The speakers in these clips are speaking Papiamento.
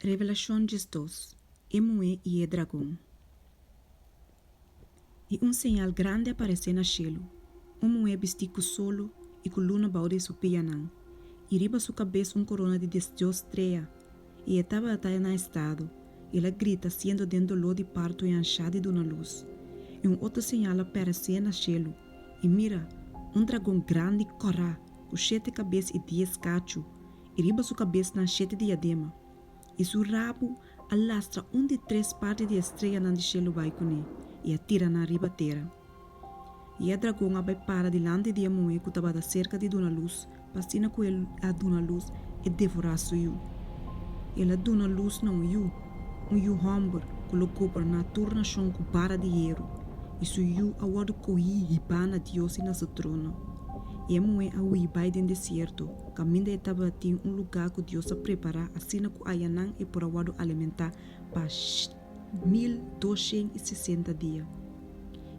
Revelashon 12, E muhé i e dragon. I un señal grandi a paresé na shelu, un muhé bistí ku solo i ku luna bou di su pianan, i riba su kabes un korona di 12 strea, i e tabata na estado, i el a grita siendo den doló di parto i anshá di duna lus. I un otro señal a paresé na shelu, i mira, un dragon grandi kòrá, ku shete kabes i dies kachu, i riba su kabesnan shete diadema. I su rabu a lastra un di tres parti di e streanan di shelu bai kuné i a tira nan riba tera. I e dragon a bai para dilanti di e muhé ku tabata serka di duna lus, pa asina ku el a duna lus, e devorá su yu. I el a duna lus na un yu, un yu hòmber ku lo goberná tur nashon ku bara di heru, i su yu a wòrdu kohí hibá na Dios i na su trono. I e muhé a hui bai den desierto, kaminda e tabatin un lugá ku Dios a prepará asina ku ayanan e por a wòrdu alimentá pa 1260 dia.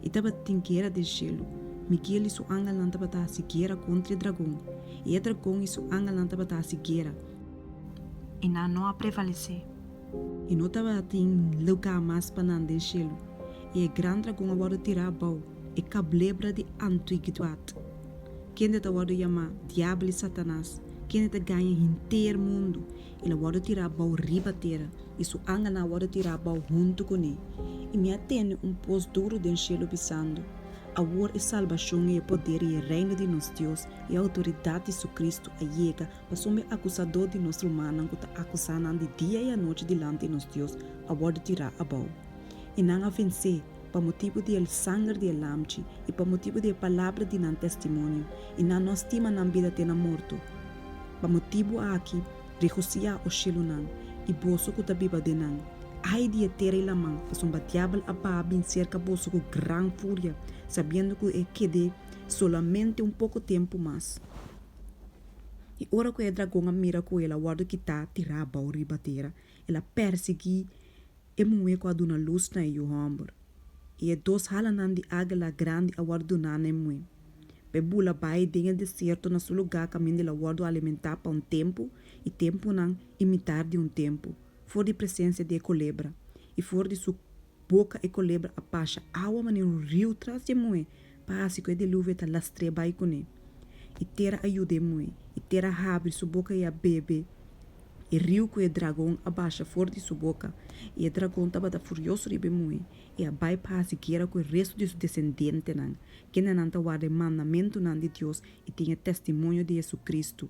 I tabatin guera den shelu. Miguel i su angelnan tabata hasi guera kontra e dragon, i e dragon i su angelnan tabata hasi guera. I nan no a prevalesé. I no tabatin lugá mas pa nan den shelu, i e gran dragon a wòrdu tirá abou, e kablebra di antiguidat, kende ta wòrdu yamá Diabel i Satanas, kende ta gaña henter mundu. El a wòrdu tirá abou riba tera, i su angelnan a wòrdu tirá abou huntu kuné. I mi a tende un bos duru den shelu bisando, Awor e salbashon i e poder i e reino di nos Dios i e outoridat di su Kristu a yega, pasobra e akusadó di nos rumannan ku ta akusá nan di dia i anochi dilanti nos Dios a wòrdu tirá abou. I nan a vensé, pa motibu di e sanger di e Lamchi i pa motibu di e palabra di nan testimonio, i nan no a stima nan bida te na morto. Pa motibu aki, regosiá, o shelunan, i boso ku ta biba den nan. Ai di e tera i laman, pasobra diabel a baha bin serka boso ku gran furia, sabiendo ku e ked'é solamente un poko tempu mas. I ora ku e dragon a mira ku el a wòrdu kitá tirá abou riba tera, el a persiguí e muhé ku a duna lus na e yu hòmber. I e dos halanan di águila grandi a wòrdu duná na e muhé, pa e bula bai den e desierto na su lugá kaminda el a wòrdu alimentá pa un tempu i tempunan i mitar di un tempu, for di presensia di e kolebra. I for di su boka e kolebra a pasha awa manera un riu tras di e muhé, pa hasi ku e diluvio ta lastr'é bai kuné. I tera a yuda e muhé, i tera a habri su boka i a bebe e riu ku e dragon a basha for di su boka. I e dragon tabata furioso riba e muhé, i a bai pa hasi guera ku e restu di su desendentenan, kendenan ta warda e mandamentunan di Dios i tin e testimonio di Hesukristu.